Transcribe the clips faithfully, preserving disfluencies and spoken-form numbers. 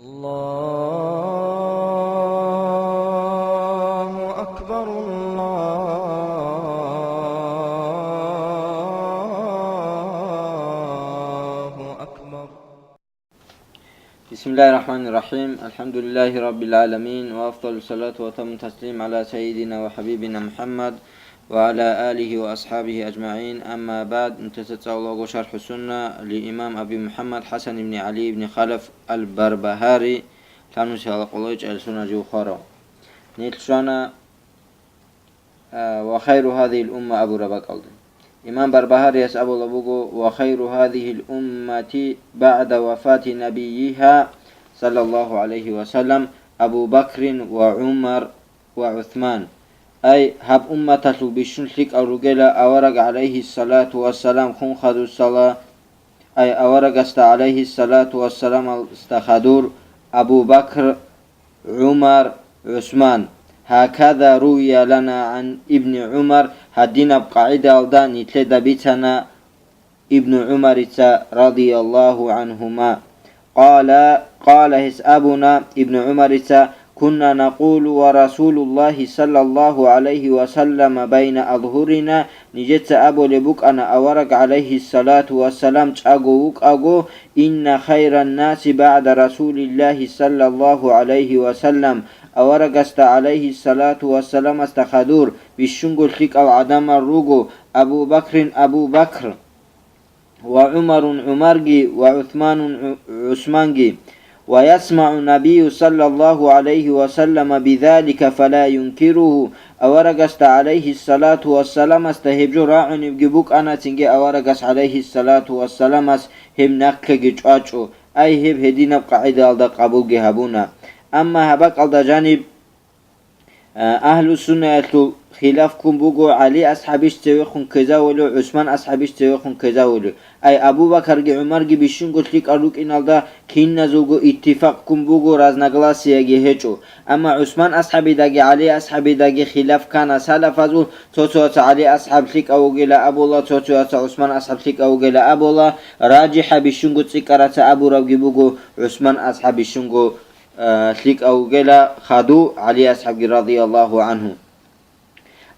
الله أكبر، الله أكبر. بسم الله الرحمن الرحيم. الحمد لله رب العالمين، وأفضل الصلاة وأتم التسليم على سيدنا وحبيبنا محمد وعلى آله وأصحابه أجمعين. أما بعد، انتهت أولاغو شرح السنة لإمام أبي محمد حسن بن علي بن خلف البربهاري. Лъанус гьала къолой чӀел сунажи ухварав. Нилъ щвана, а, «Ва хайру гьазигьил умма» абураб бакӀалда. Имам Барбагьарияс абула буго: «Ва хайру гьазигьил уммати багӀда вафати набиййигьа, саллаллагьу гӀалайгьи ва саллам, Абу Бакрин ва ГӀумар ва ГӀусман». Ай, гьаб умматалъул бищун лъикӀал ругела авараг, гӀалайгьиссалату вассалам, хун хадусала, ай, аварагасда, гӀалайгьиссалату вассаламасда хадур, Абу Бакр, ГӀумар, ГӀусман. Гьаказа рувия лана гӀан Ибни ГӀумар, гьадинаб къагӀидаялда нилъеда бицана Ибну ГӀумарица, радияллагьу гӀанхума. Къала, къала, гьес абуна, Ибну ГӀумарица: «Кунна накъулу ва Расулуллагьи, саллаллагьу гӀалайгьи ва саллама, байна азгьурина», нижеца абулеб букӀана авараг, гӀалайгьиссалату вассалам, чӀаго вукӀаго: «Инна хайраннаси багӀда Расулиллагьи, саллаллагьу гӀалайгьи ва саллам, аварагасда, гӀалайгьиссалату вассаламасда хадур, бищунго лъикӀал гӀадамал руго Абу Бакрин, Абу Бакр, ва ГӀумарун, ГӀумарги, ва ГӀусманун, ГӀу-, ГӀусманги». Ва ясмагӀу набийю, саллаллагьу гӀалайгьи ва саллама, бизалика фала юнкиругьу. Аварагасда, гӀалайгьиссалату вассаламасда, гьеб жо рагӀунебги букӀана, цинги аварагас, гӀалайгьиссалату вассаламас, гьеб нахъеги чӀвачӀо. Ай, гьеб гьединаб къагӀидаялда къабулги гьабуна. Амма гьаб бакӀалда жаниб, а, агьлу-суннаялъул хилаф ккун буго, ГӀали асхӀабищ цевехун ккезавулев, ГӀусман асхӀабищ цевехун ккезавулев. Ай, Абу Бакарги ГӀумарги бищунго лъикӀал рукӀиналда киназулго иттифакъ ккун буго, разногласияги гьечӀо. Амма ГӀусман асхӀабидаги ГӀали асхӀабидаги хилаф ккана салафазул, цо-цояца ГӀали асхӀаб лъикӀав вугила абула, цо-цояца ГӀусман асхӀаб лъикӀав вугила абула, ражихӀаб бищунго цӀикӀкӀараца абурабги буго, ГӀусман асхӀаб бищунго, а, лъикӀав вугила хаду ГӀали асхӀабги, радияллагьу гӀанху.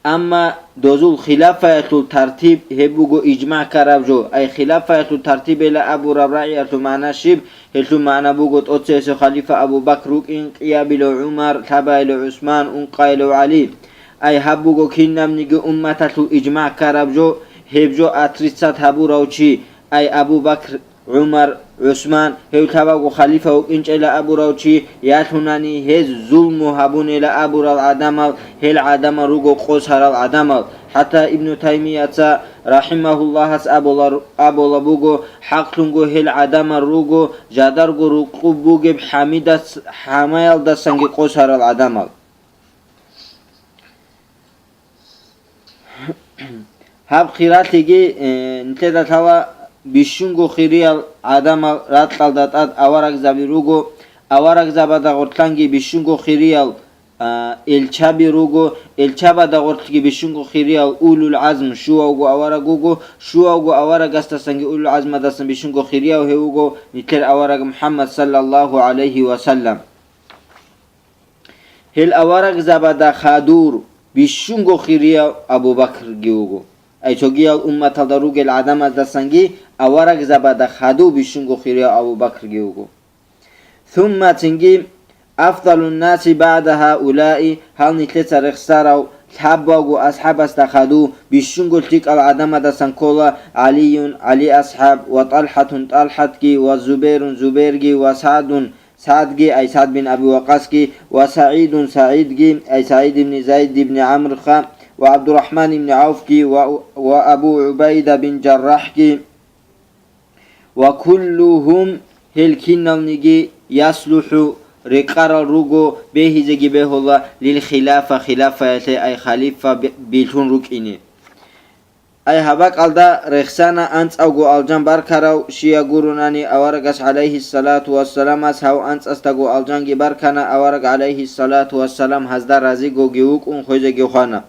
Амма дозул хилафаялъул тартиб гьеб буго ижмагӀ ккараб жо. Ай, хилафаялъул тартибила абураб рагӀиялъул магӀна щиб? Гьелъул магӀна буго: тӀоцевесев халифа Абу Бакр вукӀин, кӀиабилев ГӀумар, лъабаилев ГӀусман, ункъаилев ГӀали. Ай, гьаб буго кинабниги умматалъул ижмагӀ ккараб жо, гьеб жо отрицать гьабурав чи, ай, Абу Бакр, ГӀумар, ГӀусман, гьев лъабавго халифа вукӀинчӀела абурав чи, ялъунани гьез зулму гьабунела абурал гӀадамал, гьел гӀадамал руго къосарал гӀадамал. ХӀатта Ибну Таймияца, рахӀимагьуллагьас, абула, абула буго: «ХӀакълъунго гьел гӀадамал руго жадарго рукъуб бугеб хӀамидас-, хӀамаялдасанги къосарал гӀадамал». Гьаб хиралъиги, э, нилъеда лъала бищунго хириял гӀадамал ракьалда тӀад аварагзаби руго, аварагзабада гъортлъанги бищунго хириял, а, элчаби руго, элчабада гъортлъги бищунго хириял улул гӀазм щуавго авараг вуго, щуавго аварагасдасанги улул гӀазмадасан бищунго хирияв гьев вуго нилъер авараг МухӀаммад, саллаллагьу гӀалайгьи ва саллам. Гьел аварагзабада хадур бищунго хирияв Абу Бакрги вуго. Ай, цогиял умматалда ругел гӀадамаздасанги аварагзабада хадув бищунго хирияв Абу Бакрги вуго. Сумма, цинги, афдалун наси багӀда гьаулаи, гьал нилъеца рехсарав лъабавго асхӀабасда хадув бищунго лъикӀал гӀадамадасан ккола ГӀалиюн, ГӀали асхӀаб, ва ТӀалхӀатун, ТӀалхӀатги, ва Зубайрун, Зубайрги, ва СагӀдун, СагӀдги, ай СагӀд бин Аби Вакъасги, ва СагӀидун, СагӀидги, ай СагӀид ибни Зайд ибни ГӀамрха, ва ГӀабдурахӀман ибни ГӀавфги, ва, ва Абу ГӀубайда бин ЖаррахӀги, ва куллугьум, гьел киналниги, яслухӀу, рекъарал руго, бегьизеги бегьула, лил хилафа, хилафаялъе, ай халифа бе-, билъун рукӀине. Ай гьаб бакӀалда рехсана анцӀавго алжан баркарав шия гурунани аварагас, гӀалайгьиссалату вассаламас, гьав анцӀасдаго алжанги баркана, авараг, гӀалайгьиссалату вассалам, гьазда разигоги вукӀун хвезеги хвана.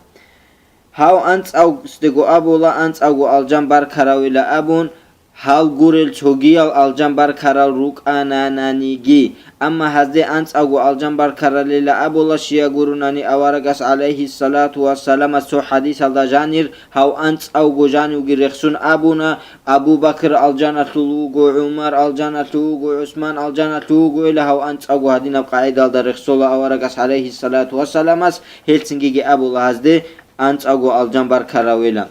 Гьав анцӀавсдего абула, анцӀавго алжан баркаравила абун, гьал гурел цогиял алжан баркарал рукӀанананиги. Амма гьазде анцӀавго алжан баркаралила абула, щия гурунани аварагас, гӀалайгьиссалату вассаламас цо хӀадисалда жанир гьав анцӀавго жанивги рехсун абуна, Абу Бакр алжаналъул вуго, ГӀумар алжаналъул вуго, ГӀусман алжаналъул вуго, ила гьав анцӀавго гьадинаб къагӀидалда рехсола аварагас, гӀалайгьиссалату вассаламас, гьелцингиги абула гьазде анцӀавго алжан баркаравила.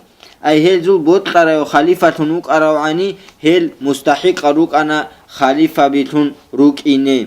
Ай гьелзул бокьарав халифалъун вукӀаравгӀани, гьел мустахӀикъал рукӀана халифабилъун рукӀине.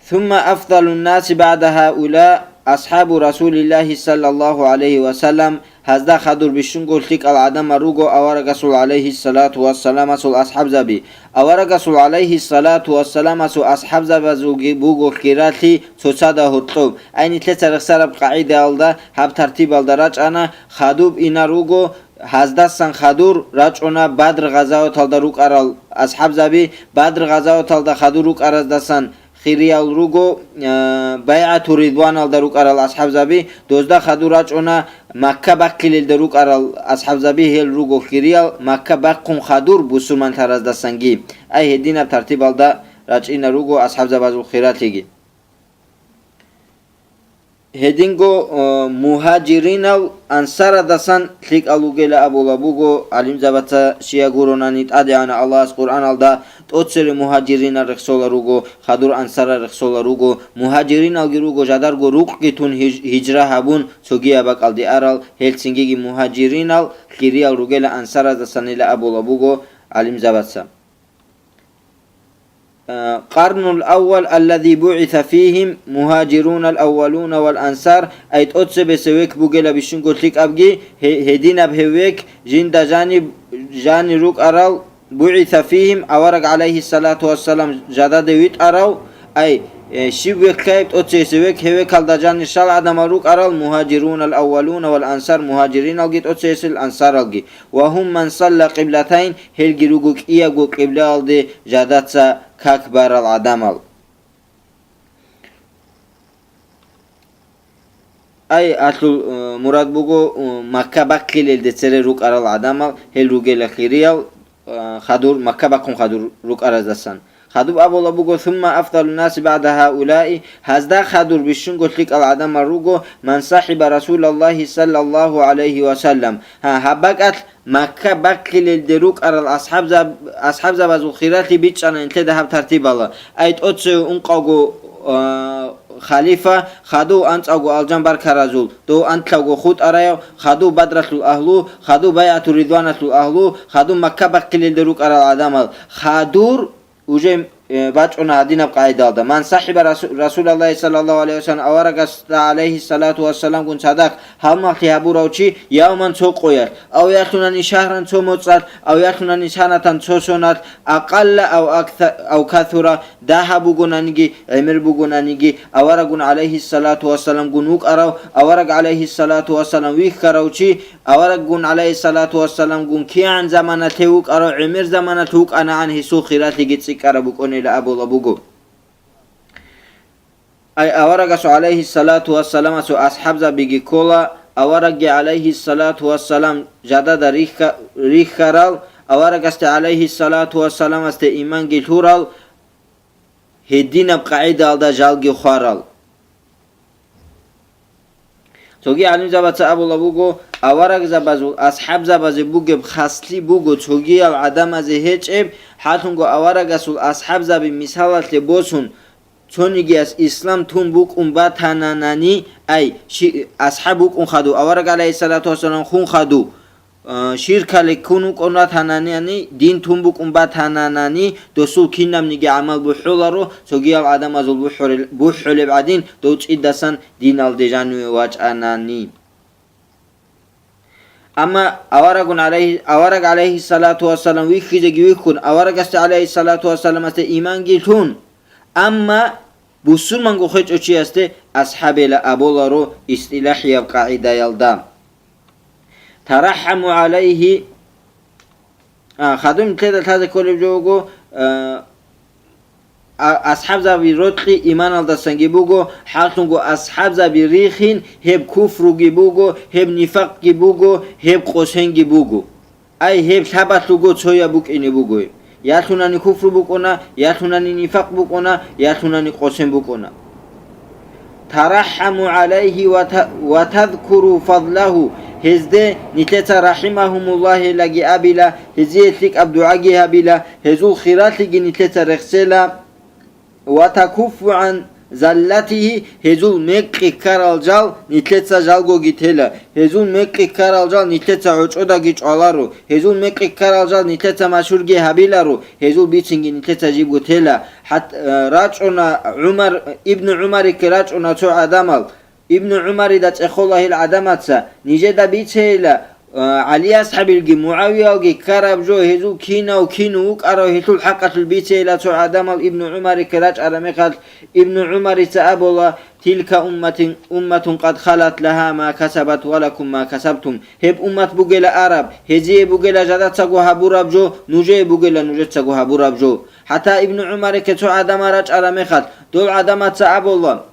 ثم أفضل الناس بعد هؤلاء أصحاب رسول الله صلى الله عليه وسلم, гьазда хадур бищунго лъикӀал гӀадамал руго аварагасул, гӀалайгьиссалату вассаламасул, асхӀабзаби. Аварагасул, гӀалайгьиссалату вассаламасул, асхӀабзабазулги буго хиралъи цоцазда гьоркьоб. Ай нилъеца рехсараб къагӀидаялда гьаб тартибалда рачӀана, хадуб инар руго, гьаздасан хадур рачӀуна Бадр гъазаваталда рукӀарал асхӀабзаби, Бадр гъазаваталда хадур рукӀараздасан хириял руго, а, БайгӀату Ридваналда рукӀарал асхӀабзаби, дозда хадур рачӀуна Макка бахъилелда рукӀарал асхӀабзаби, гьел руго хириял Макка бахъун хадур бусурманлъараздасанги. Ай гьединаб тартибалда рачӀина руго асхӀабзабазул хиралъиги. Гьединго, э, мугьажиринал ансарадасан лъикӀал вугела абула буго гӀалимзабаца, щия гуронани ТӀадегӀанав Аллагьас Къуръаналда тӀоцере мугьажиринал рехсола руго, хадур ансарал рехсола руго, мугьажириналги руго жадарго рукъги тун гьиж-, гьижра гьабун цогияб бакӀалде арал, гьелцингиги мугьажиринал хириял ругела ансараздасанила абула буго гӀалимзабаца. Э, القرن الأول الذي بعث فيهم المهاجرون الأولون والأنصار, ай тӀоцебесеб век бугела бищунго лъикӀабги, гье-, гьединаб гьев век жинда жаниб, жани рукӀарал, бугӀиса фигьим, авараг, гӀалайгьиссалату вассалам, жададе витӀарав, ай, э, щиб век лъаиб тӀоцебесеб век, гьев векалда жанир щал гӀадамал рукӀарал, мугьажирунал аввалуна вал ансар, мугьажириналги тӀоцебесел, ансаралги. Ва гьум ман салла къиблатайн, гьелги руго кӀиябго къиблаялде жадаца как барал гӀадамал. Ай, гьалъул, э, мурад буго, э, Макка бахъилелде цере рукӀарал гӀадамал, гьел ругела хириял, э, хадур, Макка бахъун хадур рукӀараздасан. Хадуб абула буго, сумма афдалу наси баъда гьаулаи, гьазда хадур бищунго лъикӀал гӀадамал руго, ман сахӀиба Расулаллагьи саллаллагьу гӀалайгьи ва саллам. Гьа, гьаб бакӀалъ Макка бахъилелде рукӀарал асхӀабзаб-, асхӀабзабазул хиралъи бичӀчӀана нилъеда гьаб тартибала. Ай тӀоцеве ункъавго, а, халифа, хадув анцӀавго алжан баркаразул, дов анлъавго хутӀараяв, хадув Бадралъул агьлу, хадув БайгӀату Ридваналъул агьлу, хадув Макка бахъилелде рукӀарал гӀадамал, хадур уже, э, бачӀуна гьадинаб къагӀидалда. Ман сахӀиба Расу-, Расулаллагьи саллаллагьу гӀалайгьи ва саллам, аварагасда, гӀалайгьиссалату вассаламгун цадахъ гьалмагълъи гьабурав чи, явман цо къоялъ, ав ялъунани шагьран цо моцӀалъ, ав ялъунани санатан цо соналъ, акъалла ав акса-, ав касура, дагьаб бугонаниги, гӀемер бугонаниги, аварагун, гӀалайгьиссалату вассаламгун вукӀарав, авараг, гӀалайгьиссалату вассалам, вихьарав чи, авараггун, гӀалайгьиссалату вассаламгун, кигӀан заманалъе вукӀарав, гӀемер заманалъ вукӀанагӀан гьесул хиралъиги цӀикӀкӀараб букӀунила абула буго. Ай аварагасул, гӀалайгьиссалату вассаламасул асхӀабзабиги ккола, аварагги, гӀалайгьиссалату вассалам, жадада рихьа-, рихьарал, аварагасде, гӀалайгьиссалату вассаламасде, иманги лъурал, гьединаб къагӀидаялда жалги хварал. Цоги гӀалимзабаца абула буго, аварагзабазул асхӀабзабазе бугеб хаслъи буго цогиял гӀадамазе гьечӀеб, хӀакълъунго аварагасул асхӀабзаби мисалалъе босун, цонигияс ислам тун букӀун батананани, ай, ши-, асхӀаб вукӀун хадув, авараг, гӀалайгьиссалату вассалам, хун хадув, а, ширкале ккун вукӀун ратанани, дин тун букӀун батананани, досул кинабниги гӀамал бухӀуларо, цогиял гӀадамазул бухӀурел-, бухӀулеб гӀадин, дов цӀидасан диналде жаниве вачӀанани. Амма аварагун гӀалайгьи-, авараг, гӀалайгьиссалату вассалам, вихьизеги вихьун, аварагасде, гӀалайгьиссалату вассаламасде, иманги лъун, амма бусурманго хвечӀо чиясде асхӀабила аболаро истилахӀияб къагӀидаялда. ТарахӀаму гӀалайгьи, а, хадуб нилъеда лъазе кколеб жо буго, а, а, асхӀабзаби рокьи иманалдасанги буго, хӀакълъунго асхӀабзаби рихин, гьеб куфруги буго, гьеб нифакъги буго, гьеб къосинги буго. Ай, гьеб лъабалъуго цояб букӀине буго. Ялъунани куфру букӀуна, ялъунани нифакъ букӀуна, ялъунани къосен букӀуна. «Тараххаму гӀалайгьи ва та-, ва тазкуру фадлагьу», гьезде нилъеца рахимагьумуллагьилаги абила, гьезие лъикӀаб дугӀаги гьабила, гьезул хиралъиги нилъеца рехсела. «Ва такуффу гӀан заллатигьи», гьезул мекъи ккарал жал нилъеца жалгоги тела, гьезул мекъи ккарал жал нилъеца гӀочӀодаги чӀваларо, гьезул мекъи ккарал жал нилъеца машгьурги гьабиларо, гьезул бицинги нилъеца жибго тела. ХӀат-, э, рачӀуна ГӀумар, Ибну ГӀумарихъе рачӀуна цо гӀадамал. Ибну ГӀумарида цӀехола гьел гӀадамаца, нижеда бицейила, э, ГӀали асхӀабилги МугӀавиялги ккараб жо, гьезул кинав кин вукӀарав гьелъул хӀакъалъулъ бицейила цо гӀадамал Ибну ГӀумарихъе рачӀараб мехалъ, Ибну ГӀумарица абула: «Тилка умматин, умматун къад халат, лагьа ма касабат ва лакум ма касабтум». Гьеб уммат бугела араб, гьезие бугела жадацаго гьабураб жо, нужее бугела нужецаго гьабураб жо. ХӀатта Ибну ГӀумарихъе цо гӀадамал рачӀараб мехалъ, дол гӀадамаца абула,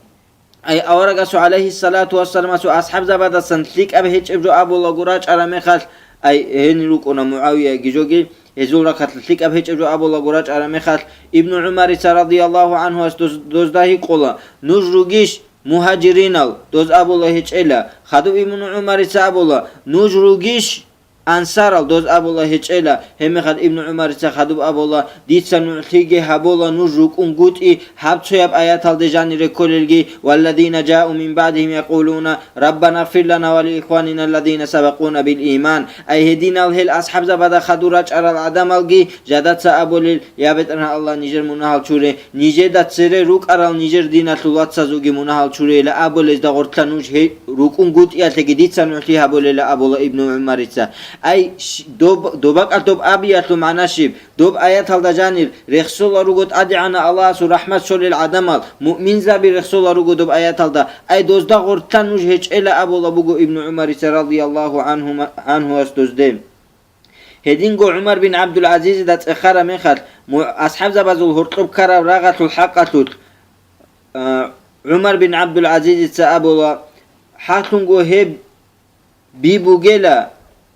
ай, аварагасул, гӀалайгьиссалату вассаламасул, асхӀабзабадасан лъикӀаб гьечӀеб жо абулаго рачӀараб мехалъ, ай, гьенир рукӀуна МугӀавияги жоги, гьезул рахъалъа лъикӀаб гьечӀеб жо абулаго рачӀараб мехалъ, Ибну ГӀумарица, радияллагьу гӀанхуас, доз-, дозда гьикъула: «Нуж ругищ мугьажиринал?» Доз абула: «ГьечӀела». Хадуб Ибну ГӀумарица абула: «Нуж ругищ ансарал?» Доз абула: «ГьечӀела». Гьебмехалъ Ибну ГӀумарица хадуб абула: «Дица нугӀлъиги гьабула нуж рукӀунгутӀи гьаб цояб аяталде жанире кколелги: «Валладина жау мин баъдигьим якъулуна: Раббана гъфир лана ва ли ихванина алладина сабакъуна бил иман». Ай, гьединал гьел асхӀабзабада хадур рачӀарал гӀадамалги жадаца абулел: «Я БетӀергьан Аллагь, нижер мунагьал чуре, нижеда цере рукӀарал нижер диналъул вацазулги мунагьал чурейила», абулезда гъоркьа нуж гьей рукӀунгутӀиялъеги дица нугӀлъи гьабулела, абула Ибну ГӀумарица. Ай, щ-, доб-, добакӀалъ доб абиялъул магӀна щиб? Доб аяталда жанир рехсола руго ТӀадегӀанав Аллагьасул рахӀмат щолел гӀадамал, муъминзаби рехсола руго доб аяталда. Ай, дозда гъоркьа нуж гьечӀела, абула буго Ибну ГӀумарица, радияллагьу гӀанхума-, гӀанхуас, дозде. Гьединго ГӀумар бин ГӀабдул-ГӀазизида цӀехараб мехалъ, му-, асхӀабзабазул гьоркьоб ккараб рагъалъул хӀакъалъулъ, а, ГӀумар бин ГӀабдул-ГӀазизица абула: «Гьалъунго гьеб би бугела,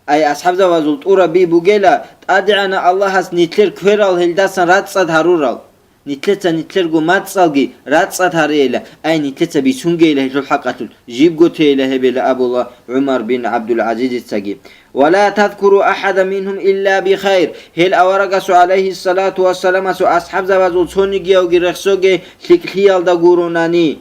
ай, асхӀабзабазул тӀураб би бугела, ТӀадегӀанав Аллагьас нилъер кверал гьелдасан рацӀцӀад гьарурал. Нилъеца нилъерго мацӀалги рацӀцӀад гьарейила, ай, нилъеца бицунгейила гьелъул хӀакъалъулъ, жибго тейила гьебила», абула ГӀумар бин ГӀабдул-ГӀазизицаги. «Ва ла тазкуру ахадан мингьум илла бихайр». Гьел аварагасул, гӀалайгьиссалату вассаламасул, асхӀабзабазул цонигиявги рехсоге лъикӀлъиялда гуронани.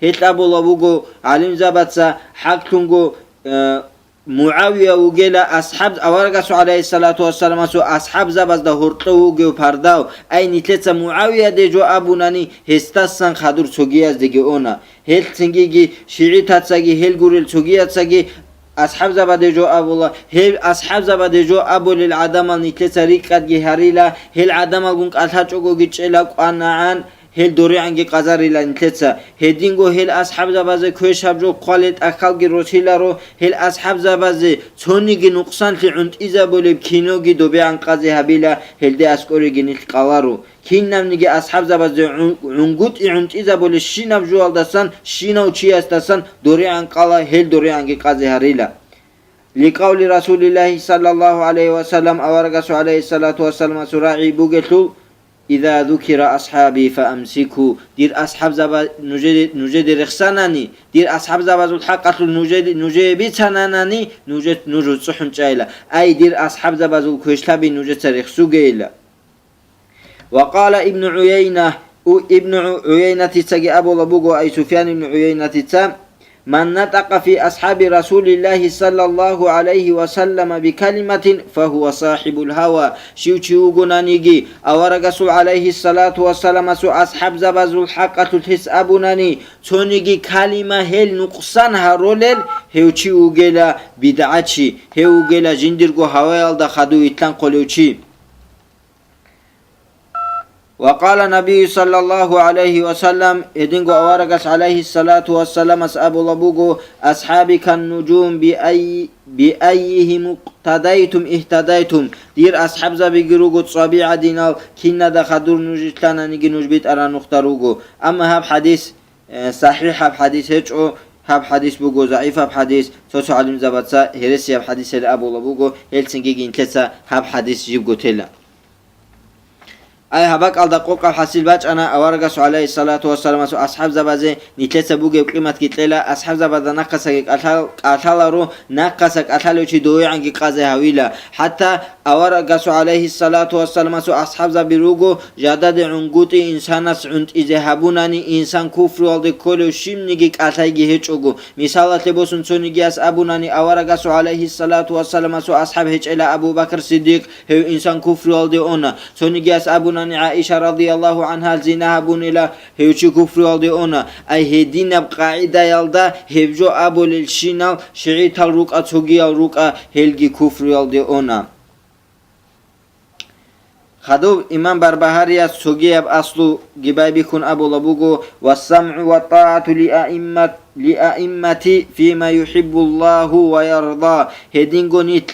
Гьелъ абула буго гӀалимзабаца, хӀакълъунго, э, МугӀавия вугела асхӀаб-, аварагасул, гӀалайгьиссалату вассаламасул, асхӀабзабазда гьоркьов вугев пардав, ай, нилъеца МугӀавияде жо абунани, гьесдасан хадур цогияздеги она. Гьелъ цинги шигӀитацаги, гьел гурел цогияцаги асхӀабзабаде жо абула. Гьел асхӀабзабаде жо абулел гӀадамал нилъеца рикӀкӀадги гьарила, гьел гӀадамалгун кӀалъачӀогоги чӀела кӀванагӀан, гьел доригӀанги къазарила нилъеца. Гьединго гьел асхӀабзабазе квешаб жо хъвалел тӀахьалги росиларо, гьел асхӀабзабазе цониги нукъсанлъи гӀунтӀизабулеб киноги добегӀан къазе гьабила, гьелде аскӀориги нилъ къаларо. Кинабниги асхӀабзабазе гӀун-, гӀунгутӀи гӀунтӀизабулебщинаб жоялдасан, щинав чиясдасан доригӀан къала, гьел доригӀанги къазе гьарила. Ликъавли Расулиллагьи саллаллагьу гӀалайгьи ва саллам, аварагасул, гӀалайгьиссалату вассаламасул, рагӀи бугелъул: «Иза зукира асхӀаби фаамсику», дир асхӀабзаба нужеде, нужеде рехсанани, дир асхӀабзабазул хӀакъалъулъ нужеде, нужее бицананани, нуж, нуж уцӀцӀухӀун чӀайла. Ай, дир асхӀабзабазул квешлъаби нужеца рехсугейла. Ва къала Ибну ГӀуяйна, у-, Ибну ГӀу-, ГӀуяйнатицаги абула буго, ай, Суфьян ибну ГӀуяйнатица: «Ман натӀакъа фи асхӀаби Расулиллагьи саллаллагьу гӀалайгьи ва саллама бикалиматин, фагьува сахӀибул гьава». Щив чи вугонаниги, аварагасул, гӀалайгьиссалату вассаламасул, асхӀабзабазул хӀакъалъулъ гьес абунани, цониги калима гьел нукъсан гьарулел, гьев чи вугела бидгӀачи, гьев вугела жиндирго гьаваялда хадув итлъанхъулев чи. Ва къала Набию саллаллагьу гӀалайгьи ва саллам, гьединго аварагас, гӀалайгьиссалату вассаламас, абула буго: «АсхӀаби каннуджум, биайи-, биайигьим укътадайтум игьтадайтум». Дир асхӀабзабиги руго цӀаби гӀадинал, кинада хадур нуж итлъананиги нуж битӀараб нухда руго. Амма гьаб хӀадис, э, сахӀихӀаб хӀадис гьечӀо, гьаб хӀадис буго загӀипаб хӀадис, цо-цо гӀалимзабаца гьересияб хӀадисел абула буго, гьелцинги нилъеца гьаб хӀадис жибго тела. Ай, гьаб бакӀалда къокъаб хӀасил бачӀана аварагасул гӀалайгьиссалату вассаламасул асхӀабзабазе нилъеца бугеб къиматги кьела, асхӀабзабазда нахъасаги кӀалъал-, кӀалъаларо, нахъаса кӀалъалев чи довегӀанги къазе гьавила. ХӀатта аварагасул гӀалайгьиссалату вассаламасул асхӀабзаби руго, жададе гӀунгутӀи инсанас гӀунтӀизе гьабунани, инсан куфруялде кколев щибниги кӀалъайги гьечӀого. Мисалалъе босун, цонигияс абунани, аварагасул гӀалайгьиссалату вассаламасул асхӀаб гьечӀела Абу Бакр Сиддикъ, гьев инсан куфруялде она. Цонигияс абунани, ГӀаиша радияллагьу гӀангьа зина гьабунила, гьев чи куфруялде она. Ай, гьединаб къагӀидаялда гьеб жо абулелщинал, шигӀитал рукӀа, цогиял рукӀа, гьелги куфруялде она. Хадуб имам Барбагьарияс цогияб аслуги байбихьун абула буго: «ВассамгӀу ваттагӀату лиаиммат-, лиаиммати фима юхӀиббуллагьу ва ярда». Гьединго нилъ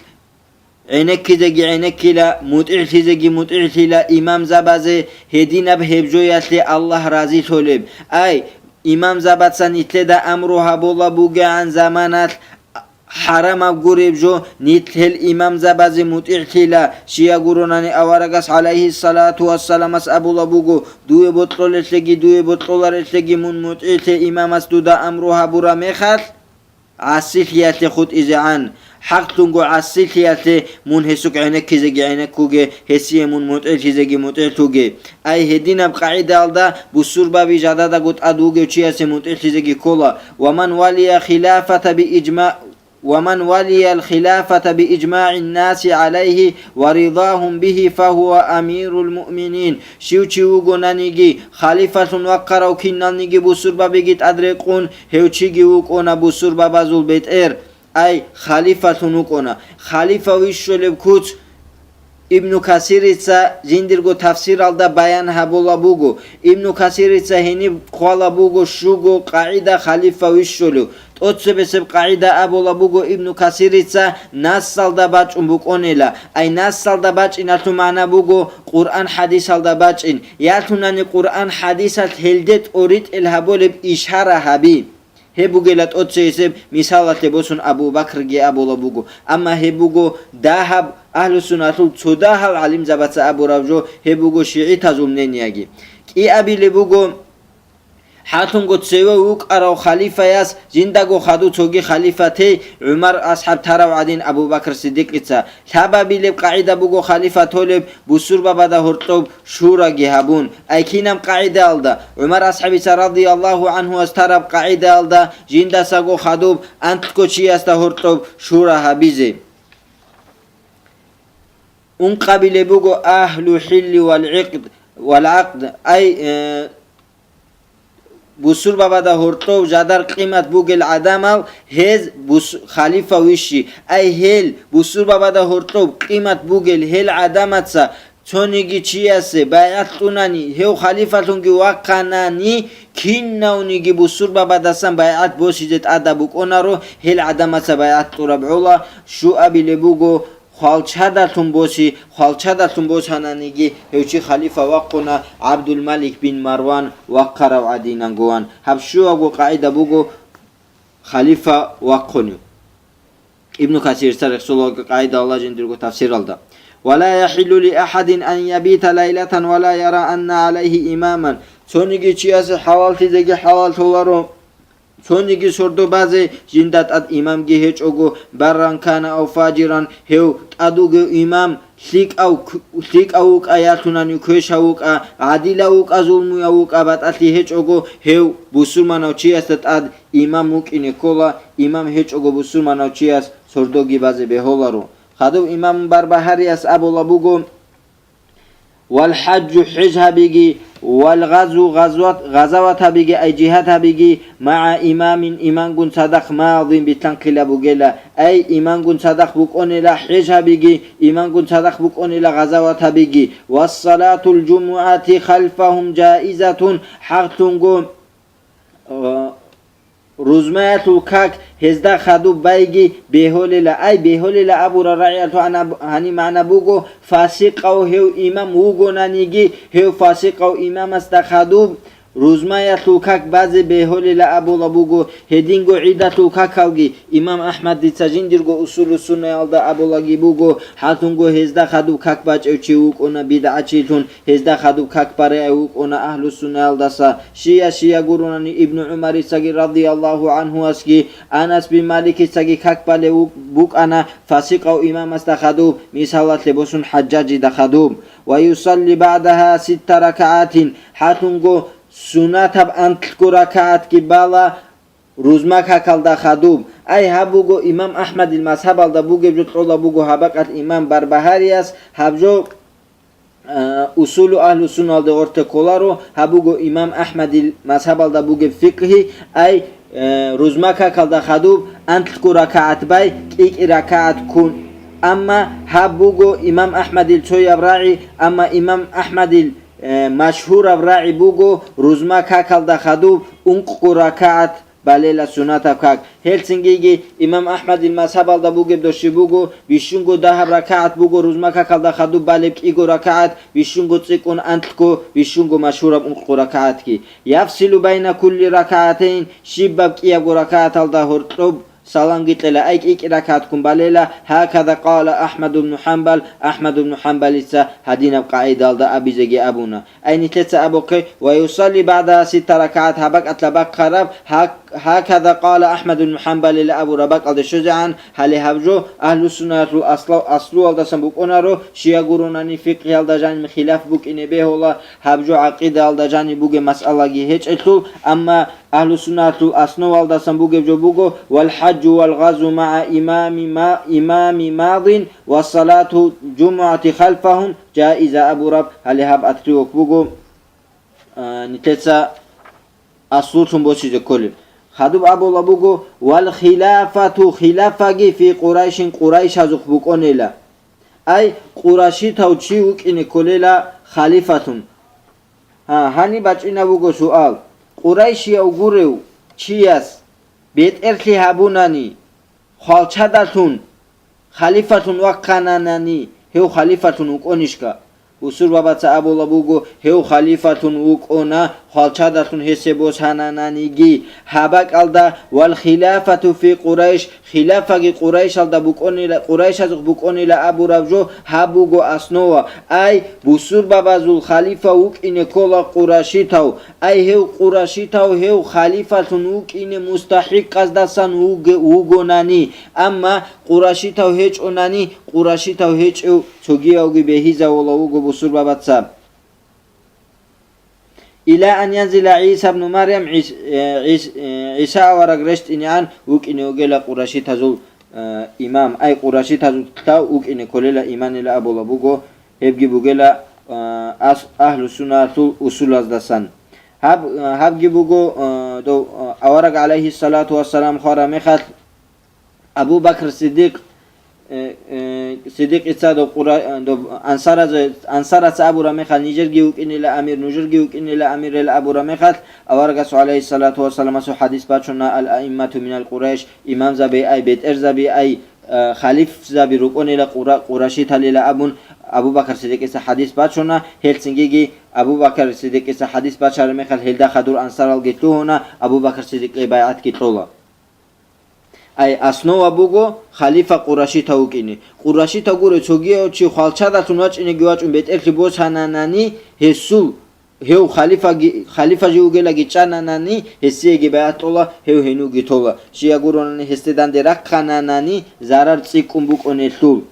гӀенеккизеги гӀенеккила, мутӀигӀлъизеги мутӀигӀлъила имамзабазе, гьединаб гьеб жоялъе Аллагь разилъулеб. Ай, имамзабаца нилъеда амру гьабула бугегӀан заманалъ, хӀарамаб гуреб жо, нилъ гьел имамзабазе мутӀигӀлъила, щай гуронани аварагас гӀалайгьиссалату вассаламас абула буго: «Дуе бокьолелъеги, дуе бокьоларелъеги мун мутӀигӀлъе имамас дуда амру гьабураб мехалъ, гӀасилъиялъе хутӀизегӀан. ХӀакълъунго гӀасилъиялъе мун гьесухъ гӀенеккизеги гӀенеккуге, гьесие мун мутӀигӀлъизеги мутӀигӀлъуге». Ай, гьединаб къагӀидаялда бусурбаби жададаго тӀад вугев чиясе мутӀигӀлъизеги ккола. «Ва ман валия хилафата би ижма-, ва ман валиял хилафата би ижмагӀин наси гӀалайгьи ва ридагьум бигьи, фагьува амирул муъминин». Щив чи вугонаниги, халифалъун вахъарав киналниги бусурбабиги тӀад рекъун, гьев чиги вукӀуна бусурбабазул бетӀер. Ай, халифалъун вукӀуна. Халифа вищулеб куц Ибну Касирица жиндирго тафсиралда баян гьабула буго. Ибну Касирица гьениб хъвала буго щуго къагӀида халифа вищулев. ТӀоцебесеб къагӀида абула буго Ибну Касирица нассалда бачӀун букӀунила. Ай, нассалда бачӀиналъул магӀна буго Къуръан хӀадисалда бачӀин. Ялъунани Къуръан хӀадисалъ гьелде тӀоритӀел гьабулеб ишара гьаби. Гьеб бугела тӀоцебесеб, мисалалъе босун, Абу Бакрги абула буго. Амма гьеб буго дагьаб, агьлусунналъул цо дагьал гӀалимзабаца абураб жо, гьеб буго шигӀитазул мнениеги. КӀиабилеб буго, хӀакълъунго цеве вукӀарав халифаяс жиндаго хадув цоги халифатей ГӀумар асхӀаб тарав гӀадин Абу Бакр Сиддикъица. Лъабабилеб къагӀида буго халифа толеб бусурбабада гьоркьоб шураги гьабун. Ай, кинаб къагӀидаялда? ГӀумар асхӀабица радияллагьу гӀангьуяс тараб къагӀидаялда жиндасаго хадуб анлъго чиясда гьоркьоб шура гьабизе. Ункъабилеб буго агьлу хӀилли вал гӀикъд, вал гӀакъд. Ай, э, бусурбабада гьоркьов жадар къимат бугел гӀадамал, гьез бус-, халифа вищи. Ай, гьел бусурбабада гьоркьов къимат бугел гьел гӀадамаца цониги чиясе байгӀат кьунани, гьев халифалъунги вахъанани, кинавниги бусурбабадасан байгӀат босизе тӀадаб букӀунаро, гьел гӀадамаца байгӀат кьураб гӀола, щуабилеб буго, хвалчадалъун боси, хвалчадалъун босананиги, гьев чи халифа вахъуна ГӀабдулмалик бин Марван вахъарав гӀадинангуван. Гьаб щуабго къагӀида буго халифа вахъунев. Ибну Касирца рехсолого къагӀида Аллагь жиндирго тафсиралда: «Ва ла яхӀиллу ли ахӀадин ан ябита лайлатан ва ла яра анна гӀалайгьи имаман». Цониги чиясе хӀалаллъизеги хӀалаллъуларо, цониги сордо базе жинда тӀад имамги гьечӀого, барран кана ав фажиран, гьев тӀад вугев имам лъикӀав, лъикӀав вукӀа, ялъунани квешав вукӀа, гӀадилав вукӀа, зулмуяв вукӀа, батӀалъи гьечӀого, гьев бусурманав чиясда тӀад имам вукӀине ккола, имам гьечӀого бусурманав чияс сордоги базе бегьуларо. Хадуб имам Барбагьарияс абула буго: «Вал хӀаджу, хӀеж гьабиги, вал гъазу, гъазват, гъазават гьабиги, ай жигьад гьабиги, магӀа имамин, имамгун цадахъ, мадин, билълъанхъила бугела, ай имамгун цадахъ букӀунела, хӀеж гьабиги, имамгун цадахъ букӀунела, гъазават гьабиги, вассалатул жумугӀати халфагьум жаизатун», хӀакълъунго, э, рузмаялъул как гьезда хадуб байги бегьулела. Ай, бегьулела абураб рагӀиялъул гьанаб-, гьаниб магӀна буго, фасикъав гьев имам вугонаниги, гьев фасикъав имамасда хадуб Рузмаялъул как базе бегьулила абула буго, гьединго гӀидалъул какалги. Имам Ахмадица жиндирго Усулу Суннаялда абулаги буго, хӀатунго гьезда хадуб как бачӀев чи вукӀуна бидгӀачилъун, гьезда хадуб как баригӀев вукӀуна Агьлу Суннаялдаса. Щия-щия гуронани Ибну ГӀумарицаги радияллагьу гӀанхуасги, Анас бин Маликицаги как балев вук-, букӀана фасикъав имамасда хадуб, мисалалъе босун ХӀажжажида хадуб. «Ва юсалли багӀдагьа ситта ракагӀатин», хӀатунго сунатаб анлъго ракагӀатги бала рузма какалда хадуб. Ай, гьаб буго имам Ахмадил мазгьабалда бугеб жо кьола буго гьабакъалъ имам Барбагьарияс, гьаб жо, а, Усулу Агьлу Сунналде гъорте кколаро, гьаб буго имам Ахмадил мазгьабалда бугеб фикъгьи, ай, э, рузма какалда хадуб анлъго ракагӀат бай, кӀикӀи ракагӀат ккун. Амма гьаб буго имам Ахмадил цояб рагӀи, амма имам Ахмадил, э, машгьураб рагӀи буго рузма какалда хадуб ункъго ракагӀат балела сунатаб как. Гьелцинги имам Ахмадил мазгьабалда бугеб доши буго, бищунго дагьаб ракагӀат буго рузма какалда хадуб балеб кӀиго ракагӀат, бищунго цӀикӀкӀун анлъго, бищунго машгьураб ункъго ракагӀатги. «Яфсилу байна кулли ракагӀатайн», щибаб кӀиябго ракагӀаталда гьоркьоб саламги кьела, ай кӀикӀи ракагӀатккун балела, гьаказа къала Ахмад ибн ХӀамбал, Ахмад ибн ХӀамбалица гьадинаб къагӀидалда абизеги абуна. Ай нилъеца абухъе, «Ва юсалли багӀдагьа ситта ракагӀат», гьабакъалъа бахъараб, гьак-, гьаказа къала Ахмад ибн ХӀамбалила абураб бакӀалде щвезегӀан, гьале гьаб жо Агьлу Суннаялъул асла-, аслуялдасан букӀунаро, щия гуронани фикъгьиялда жаниб хилаф букӀине бегьула, гьаб жо гӀакъидаялда жаниб бугеб масъалаги гьечӀелъул, амма Агьлу Суннаялъул основалдасан бугеб жо буго, «Вал хӀаджу вал гъазу магӀа имами ма-, имами мадин ва салату жумугӀати халфагьум жаиза» абураб, гьале гьаб атривок буго, а, нилъеца аслулъун босизе кколеб. Хадуб абула буго, «Вал хилафату», хилафаги, «фи Къурайшин», къурайшазухъ букӀонила. Ай, къурайшитав чи вукӀине кколела халифалъун. Гьа, гьаниб бачӀина буго суал. Къурайшияв гурев чияс бетӀерлъи гьабунани, хвалчадалъун халифалъун вахъананани, гьев халифалъун вукӀонищха? Бусурбабаца абула буго, гьев халифалъун вукӀона, хвалчадалъун гьесие босанананиги. Гьаб бакӀалда, «Вал хилафату фи Къурайш», хилафаги Къурайшалда букӀонила, Къурайшазухъ букӀонила абураб жо гьаб буго основа. Ай, бусурбабазул халифа вукӀине ккола къурашитав. Ай, гьев къурашитав гьев халифалъун вукӀине мустахӀикъаздасан вуге-, вугонани. Амма къурашитав гьечӀонани, къурашитав гьечӀев цогиявги бегьизавула вуго бусурбабаца. Ила ан янзила ГӀиса ибну Марям, ГӀис-, э, ГӀис-, э, ГӀиса авараг рещтӀинегӀан вукӀине вугела къурашитазул, э, имам. Ай, къурашитазулъа вукӀине кколела иманила абула буго, гьебги бугела, э, ас-, Агьлу Суннаялъул усулаздасан. Гьаб-, э, гьабги буго, э, дов, э, авараг, гӀалайгьиссалату вассалам, хвараб мехалъ, Абу Бакр Сиддикъ, э, э, Сиддикъица доб Къура-, доб ансаразе-, ансараца абура мехалъ, нижерги вукӀинила амир, нужерги вукӀинила амирел абура мехалъ, аварагас, гӀалайгьиссалату вассаламасул хадис бачуна, «Ал-аиммату минал Къурайш», имамзаби ай, бетӀерзаби ай, э, халифзаби рукӀунила Къура-, къурашиталила абун, Абу Бакр Сиддикъица хадис бачуна, гьелцингиги Абу Бакр Сиддикъица хадис бачараб мехалъ, гьелда хадур ансаралги лъугьуна, Абу Бакр Сиддикъие байгӀатги кьола. Ай, основа буго халифа къурашитав вукӀине. Къурашитав гуро, цогияв чи хвалчадалъун вачӀинеги вачӀун бетӀерлъи босананани, гьесул, гьев халифаги, халифа жив вугелаги чӀананани, гьесиеги байгӀат кьола, гьев гьенивги тола. Щия гуронани гьесде данде рахъананани, зарар цӀикӀкӀун букӀунелъул.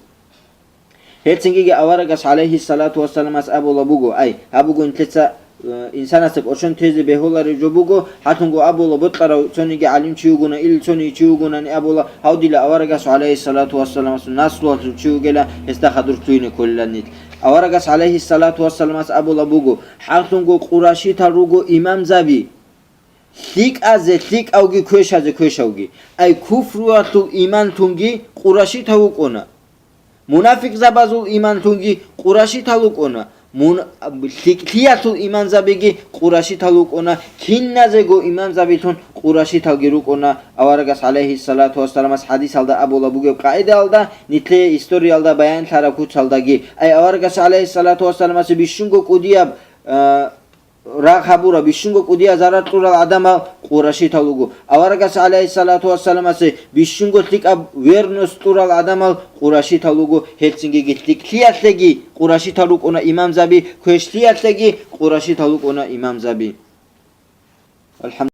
Гьелцингиги аварагас, гӀалайгьиссалату вассаламас, абула буго, ай, гьаб буго нилъеца, э, инсанасда кӀочон тезе бегьулареб жо буго, гьалъунго абула, бокьарав цониги гӀалимчи вугуна, или цониги чи вугунани абула, гьав дила аварагас, гӀалайгьиссалату вассаламас, наслуялъул чи вугела, гьесда хадур лъугьине кколила нилъ. Аварагас, гӀалайгьиссалату вассаламас, абула буго, гьалъунго къурашитал руго имамзаби. ЛъикӀазе лъикӀавги, квешазе квешавги. Ай, куфруялъул иманлъунги къурашитав вукӀуна. Мунафикъзабазул иманлъунги къурашитал вукӀуна. Мун-, лъикӀлъиялъул иманзабиги къурашитал вукӀуна. Киназего иманзабилъун къурашиталги рукӀуна. Аварагас, гӀалайгьиссалату вассаламас, хадисалда абула бугеб къагӀидаялда, нилъее историялда баянлъараб куцалдаги. Ай, аварагас, гӀалайгьиссалату вассаламас, бищунго кӀудияб, а, рагъ гьабурал, бищунго кӀудияб зарар кьурал гӀадамал къурайшитал руго. Аварагас, гӀалайгьиссалату вассаламасе, бищунго лъикӀаб верность кьурал гӀадамал къурайшитал руго, гьелцинги лъикӀлъиялъеги къурайшитал рукӀуна имамзаби, квешлъиялъеги къурайшитал рукӀуна имамзаби.